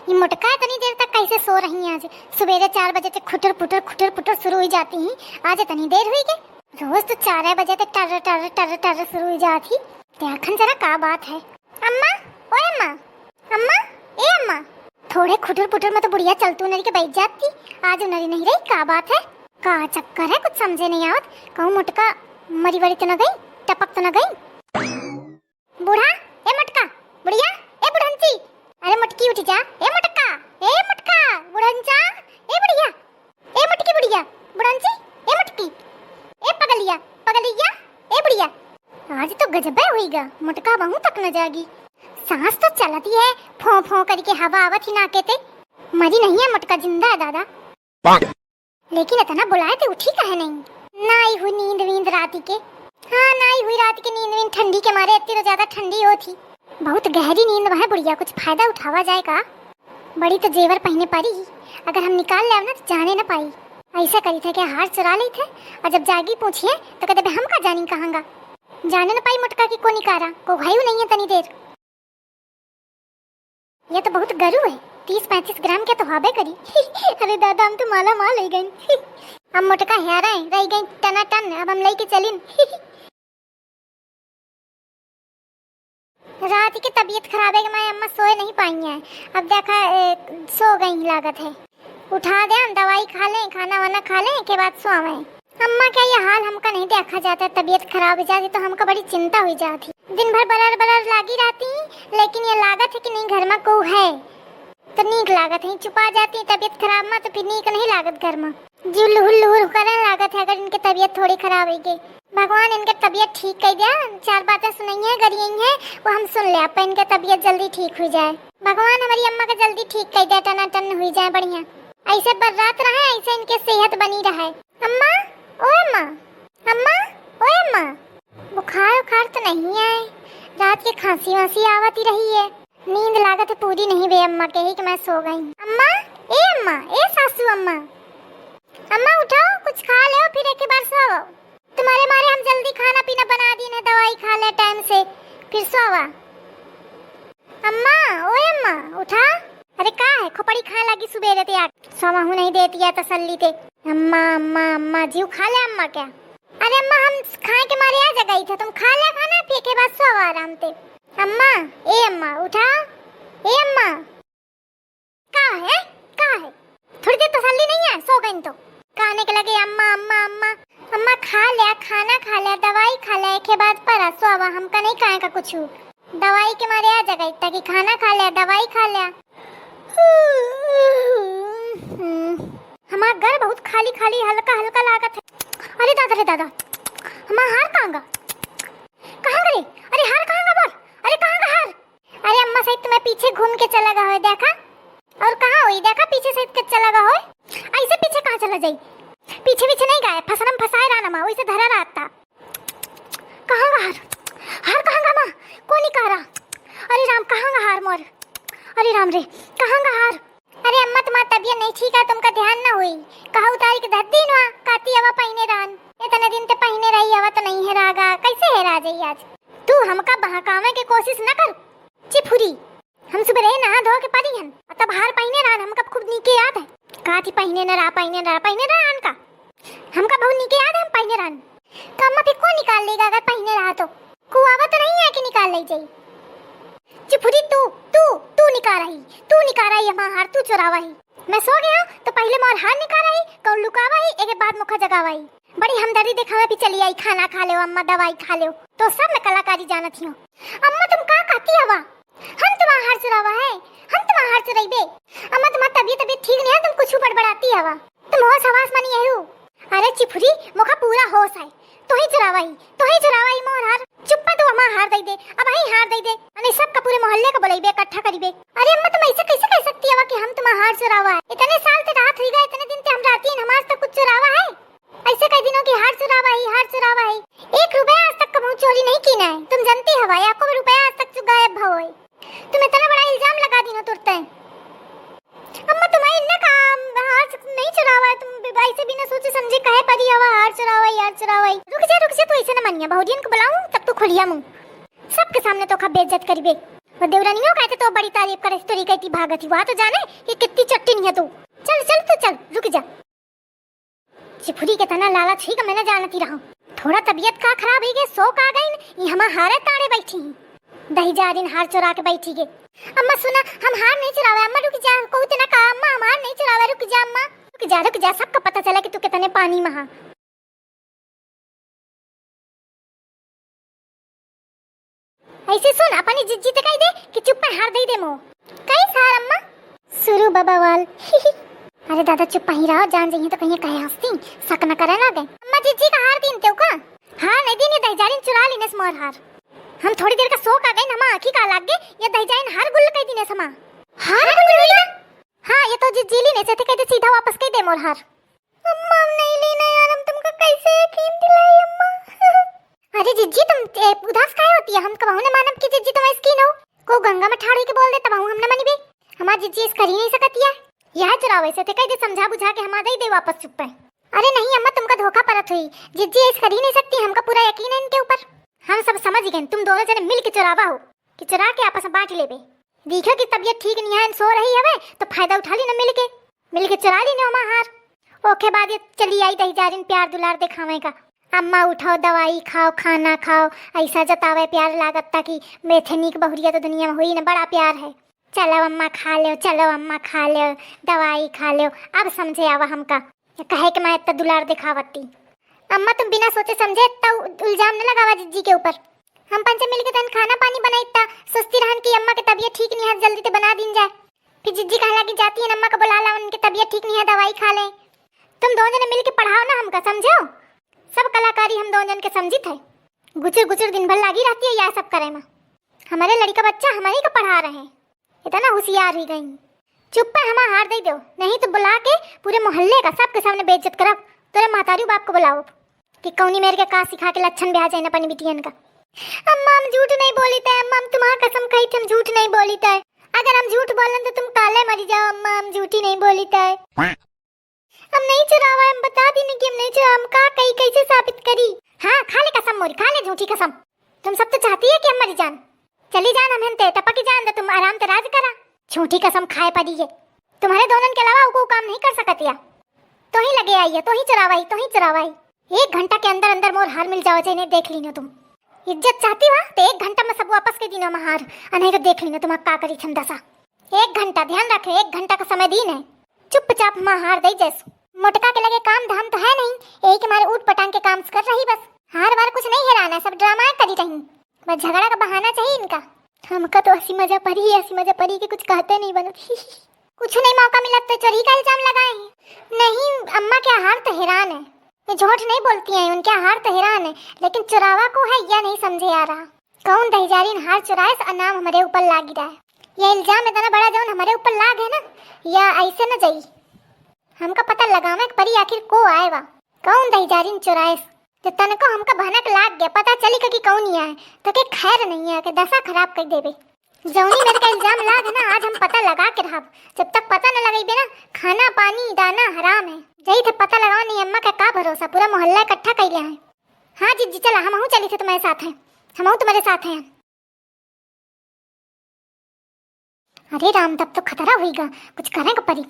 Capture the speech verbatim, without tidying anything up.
ई मोटका इतनी देर तक कैसे सो रही हैं आज? सुबेरे चार बजे तक खुटर पुटर, खुटर पुटर शुरू हुई जाती ही, आज इतनी देर हुई के? रोज तो चार बजे तक टर्र, टर्र, टर्र, टर्र शुरू हुई जात ही। देखन जरा का बात है। अम्मा, ओए अम्मा, अम्मा, ए अम्मा, थोड़े खुटर पुटर में तो बुढ़िया चलतू नरी के बैठ जाती, आज नरी नहीं रही, का बात है? का चक्कर है, कुछ समझे नहीं आवत। कहूँ मोटका मरी वरी तो न गई, टपक तो न गई? बूढ़ा, ए मोटका, बुढ़िया, ए बुढ़ंची, अरे मोटकी उठ जा, ए मोटका, ए मोटका, बुढ़ंचा, ए बुढ़िया, ए मोटकी बुढ़िया, बुढ़ंची, ए मोटकी, ए पगलिया, पगलिया, ए बुढ़िया। आज तो गजबे हुई गा, मोटका बहू तक न जागी। सांस तो चलती है, फों फों करके हवा आवत ही नाके ते। मरी नहीं है मोटका, जिंदा है दादा। लेकिन इतना बुलाए थे उठी काहे नहीं? ना आई हुई नींद वींद राती के। हाँ, ना आई हुई रात के नींद वींद, ठंडी के मारे इतनी तो ज्यादा ठंडी हो थी। बहुत गहरी नींद में है बुढ़िया, कुछ फायदा उठावा जाए का? बड़ी तो जेवर पहने पड़ी, अगर हम निकाल ले ना तो जाने न पाई। ऐसा करी थे कि हार चुरा ली थे, और जब जागी पूछिए तो कहते बे हम का जानी कहाँगा। जाने न पाई मोटका की को निकारा, को भाई नहीं है तनी देर। ये तो बहुत गरू है, तीस पैंतीस ग्राम के तो हबे करी। अरे दादा, हम तो माला माल हो गई। हम मोटका ह्यारा है, रह गई टना टन, अब हम लेके चलिन। रात की तबीयत खराब है कि मैं अम्मा सोए नहीं पाई हैं। अब देखा, ए, सो गई लागत है। उठा दे, हम दवाई खा लें, खाना वाना खा लें, के बाद सोवे। अम्मा, क्या ये हाल हमका नहीं देखा जाता है? तबीयत खराब हो जाती तो हमका बड़ी चिंता हुई जाती। दिन भर बरर बरर लागी रहती, लेकिन ये लागत है कि नहीं घर में को है तो नीक लागत है। चुपा जाती तबीयत खराब में तो फिर नीक नहीं लागत घर में। जो लुहुर लुहुर करे लागत है अगर इनके तबीयत थोड़ी खराब हुई गई। भगवान इनके तबीयत ठीक कर दिया, चार बातें सुनाई है, गरियाई है, वो हम सुन ले, आप इनके तबीयत जल्दी ठीक हुई जाए। भगवान हमारी अम्मा के जल्दी ठीक कर दिया, टनाटन हुई जाए बढ़िया। ऐसे बर्रात रहे, ऐसे इनके सेहत बनी रहे। अम्मा, ओ अम्मा, अम्मा, ओ अम्मा। बुखार उखार तो नहीं आए, रात के खांसी वांसी आवत ही रही है। नींद लागत है पूरी नहीं बे अम्मा के ही कि मैं सो गई। अम्मा, ए अम्मा, ए सासू अम्मा, अम्मा उठो, कुछ खा लो, फिर एक बार सो। तुम्हारे मारे हम जल्दी खाना पीना बना दी ना, दवाई खा ले टाइम से, फिर सोवा। अम्मा, ओए अम्मा, उठा। अरे का है, खोपड़ी खाए लागी सुबेरे ते आके। सोवा हूँ नहीं देती है तसल्ली ते। अम्मा, अम्मा, अम्मा, जीव खा ले अम्मा क्या? अरे अम्मा, हम खाए के मारे आ जगाई थे, तुम खा ले खाना, फिर के बाद सोवा आराम ते। अम्मा, ए अम्मा, उठा। ए अम्मा। का है, का है? थोड़ी देर तसल्ली नहीं है, सो गई तो। कहने के लगे, "अम्मा, अम्मा, अम्मा, अम्मा, खा लिया, खाना खा लिया, दवाई खा लिया, एके बाद पर सोवा, हमका नहीं खाए का कुछ।" दवाई के मारे आ जगह इतना कि खाना खा लिया, दवाई खा लिया। हमार घर बहुत खाली खाली, हल्का हल्का लागत है। अरे दादा रे दादा, हमार हार कहाँ गा? कहाँ गए? अरे हार कहाँ गा बोल? अरे कहाँ गा हार? अरे अम्मा, शायद तुम्हें पीछे घूम के चला गया होय, देखा। और कहाँ होई, देखा, पीछे शायद के चला गया होय। ऐसे पीछे कहाँ चला जाई? पीछे पीछे नहीं गए, फसरम फसाए रहा ना माँ, वैसे धरा रहता। कहाँ गा हार? हार कहाँ गा माँ? को निकारा? अरे राम, कहाँ गा हार मोर? अरे राम रे, कहाँ गा हार? अरे अम्मा, तुम्हार तबीयत नहीं ठीक है, तुमका ध्यान ना हुई। कहा उतारी के धर दीन हुआ, काती हवा पहिने रहन। इतने दिन ते पहिने रही, हवा तो नहीं है रागा, कैसे है राजा आज? तू हमका बहकावे के कोशिश न कर। चिफुरी, हम सुबह नहा धो के परी हन, तब हार पहिने रहन, हमका खूब नीके याद है। का थी पहिने न रहा, पहिने न रहा, पहिने न रहन का? हमका बहुत नीके याद है, हम पहिने रहन। तो अम्मा फिर को निकाल लेगा अगर पहिने रहा तो? कुआवा तो नहीं है कि निकाल ले जाई। चिफुरी तू, तू, तू निकाल रही, तू निकाल रही हमार हार, तू चुरावा ही। मैं सो गया तो पहले मोर हार निकाल रही, कौन लुकावा ही, एक बाद मुखा जगावा ही। बड़ी हमदर्दी दिखावे भी चली आई, खाना खा ले अम्मा, दवाई खा ले, तो सब में कलाकारी जानत ही हो। अम्मा तुम का कहती हवा? हम तुम्हार हार चुरावा है, हम तुम्हार हार चुराइबे। अम्मा तुम्हार तबीयत, तबीयत ठीक नहीं है, तुम कुछ बड़बड़ाती हवा। तुम होश हवास मानी है हो। अरे चिफुरी, मोका पूरा होश है। तोही चुरावा ही, तोही चुरावा ही मोर हार। चुप्पा तू हमार हार दे दे, अब ही हार दे दे। अने सबका पूरे मोहल्ले का बुलाइबे, इकट्ठा करीबे। अरे अम्मा तुम ऐसे कैसे कह सकती हवा कि हम तुम्हार हार चुरावा है? इतने साल ते रात हुई गए, इतने दिन ते हम राती हैं, हमार तो कुछ चुरावा है? ऐसे कह दिनों की हार चुरावा ही, हार चुरावा ही। एक रुपया आज तक कबहूँ चोरी नहीं कीना है, तुम जानती हवा, या को भी रुपया आज तक चु-, गायब भवो है। तुम इतना बड़ा इल्जाम लगा दिनों तुरते। अम्मा तुम्हारी इन्ना काम हार नहीं चुरावा है, तुम ऐसे बिना सोचे समझे कहे परी हवा हार चुरावा ही, हार चुरावा ही। रुक जा, रुक जा, तू ऐसे न मानिया, बहुरियन को बुलाऊं तब तू खुलिया मुंह सबके सामने तोका बेइज्जत करीबे। वो देवरानियों कहते तो बड़ी तारीफ करे, तोरी कहती भागत ही, वहाँ तो जाने कि कितनी चट्टिन है तू। चल, चल, तू चल, रुक जा। चिफुरी के तना लालच ही का मैं न जानती रहूं। थोड़ा तबियत का खराब ही गे, सो का गई न, ई हमा हारे ताड़े बैठी ही। दहिजारिन हार चुरा के बैठी गे। अम्मा सुना, हम हार नहीं चुरावे, अम्मा रुक जा, कहू तना का, अम्मा हम हार नहीं चुरावे, रुक जा अम्मा, रुक जा, रुक जा, सबका पता चला कि तू कितने पानी में हा। ऐसे सुन, अपनी जिज्जी ते कह दे कि चुप्पे हार दे दे मो। कई सार अम्मा? सुरु बाबा वाल। अरे दादा चुप्पा ही रहो, जान जइहे तो कहिए कहे हंसती, शक न करे लागे। अम्मा जिज्जी का हार दीन तेउ का? हार नहीं दीन, ये दहिजारिन चुरा लीने से मोर हार। हम थोड़ी देर का सो का गई, हमा आँखी का लाग गए, ये दहिजारिन हार गुल कह दीने से हमा। हार गुल लीने? हाँ, ये तो जिज्जी लीने से थे कह दे सीधा वापस कह दे मोर हार। अम्मा, हम नहीं लेना यार, हम तुमका कैसे यकीन दिलाई अम्मा? अरे जिज्जी, तुम, ए, उदास काहे होती है? हम कबहू ने मानब कि जिज्जी तुम ऐस कीन हो। को गंगा में ठाड़ होई के बोल दे, तबहू हम न मनिबे। हमार जिज्जी ऐस कर ही नहीं सकती है। यह चुरावे से थे कह दे, समझा बुझा के हमार दे दे वापस चुप्पे। अरे नहीं अम्मा, तुमका धोखा परत हुई। जिज्जी ऐस कर ही नहीं सकती, हमका पूरा यकीन है इनके ऊपर। हम सब समझ गए, तुम दोनों जने मिल के चुरावा हो कि चुरा के आपस में बांट लेबे। देखो कि तबीयत ठीक नहीं है, सो रही हवे, तो फायदा उठा ली ना मिल के। मिल के चुरा ली ना हमार हार। ओके बाद ये चली आई दहिजारिन प्यार दुलार दिखावे का। अम्मा उठाओ, दवाई खाओ, खाना खाओ, ऐसा जतावे प्यार लागत ता कि मेथे नीक बहुरिया तो दुनिया में हुई ना, बड़ा प्यार है। चलो अम्मा खा लो, चलो अम्मा खा लो, दवाई खा लो। अब समझे आवा हमका, ये कहे के मैं इतना दुलार दिखावती। अम्मा तुम बिना सोचे समझे इतना उ-, इल्जाम न लगावा जिज्जी के ऊपर। हम पंचे मिल के तन खाना पानी बनाई ता, सोचती रहन कि अम्मा के तबीयत ठीक नहीं है, जल्दी ते बना दीन जाए। फिर जिज्जी कहे लगी जाती है अम्मा का बुला ला, उनके तबीयत ठीक नहीं है, दवाई खा ले। तुम दो जने मिल के पढ़ाओ ना हमका, समझो? सब कलाकारी हम दो जन के समझित है। गुचुर गुचुर दिन भर लागी रहती है या सब करे में। हमारे लड़का बच्चा हमारे का पढ़ा रहे हैं, इतना होशियार ही गई। चुप्पा हमा हार दे दो, नहीं तो बुला के पूरे मोहल्ले का सबके सामने बेइज्जत करब। तोरे महतारी बाप को बुलाओ कि कौनी मेरे के का सिखा के लक्षण ब्याह जाए अपनी बिटियन का। अम्मा हम झूठ नहीं बोली थे, अम्मा हम तुम्हारा कसम खाई थे, हम झूठ नहीं बोली थे। अगर हम झूठ बोलन तो तुम काले मरी जाओ अम्मा, हम झूठी नहीं बोली थे। हम नहीं चुरावा, हम बता दीने कि हम नहीं चुरावा, हम का कही, कैसे साबित करी? हाँ, खा ले कसम मोरी, खा ले झूठी कसम। तुम सब तो चाहती है कि हम मरी जान। चली जान, हम हम ते टपकी जान दे, तुम आराम ते राज करा। झूठी कसम खाए पड़ी है। तुम्हारे दोनों के अलावा वो काम नहीं कर सकत या। तो ही लगे आई है, तो ही चुरावाई, तो ही चुरावाई। एक घंटा के अंदर अंदर मोर हार मिल जाओ, जइने देख लीनो तुम। इज्जत चाहती हो तो एक घंटा में सब वापस के दीनो हमार, अ नहीं तो देख लीनो तुम का करी हम दशा। एक घंटा, ध्यान रखे, एक घंटा का समय दीन है। चुपचाप हमार हार दे जैसो। मोटका के लगे काम धाम तो है नहीं, यही के मारे ऊट पटांग के काम कर रही बस। हार वार कुछ नहीं हेराना, सब ड्रामा करी रही, बस झगड़ा का बहाना चाहिए इनका। हमका तो हंसी मजा परी, हंसी मजा परी के कुछ कहते नहीं बनत। कुछ नहीं, मौका मिला तो चोरी का इल्जाम लगाए हैं। नहीं, अम्मा के हार तो हैरान है, ये झूठ नहीं बोलती हैं, उनके हार तो हैरान है, लेकिन चुरावा को है या नहीं समझे आ रहा। कौन दहिजारिन हार चुराए से नाम हमारे ऊपर लागी रहा है। यह इल्जाम इतना बड़ा जौन हमारे ऊपर लाग है ना, या ऐसे न जाई। हमका पता लगावे के परी आखिर को आए बा, कौन दहिजारिन चुराए से। जो तनको हमका भनक लाग गया, पता चली कि कौन ही आए, तो के खैर नहीं है, के दशा खराब कर देबे। जौनी मेरे का इल्जाम लाग है ना, आज हम पता लगा के रहब। जब तक पता न लगइबे ना, खाना पानी दाना हराम है। जई थे पता लगावा नहीं अम्मा का का भरोसा, पूरा मोहल्ला इकट्ठा कइले हैं। हाँ जिज्जी चला, हमहू चली थे तुम्हारे साथ हैं, हमहू तुम्हारे साथ हैं। अरे राम, तब तो खतरा हुईगा, कुछ करें के परी।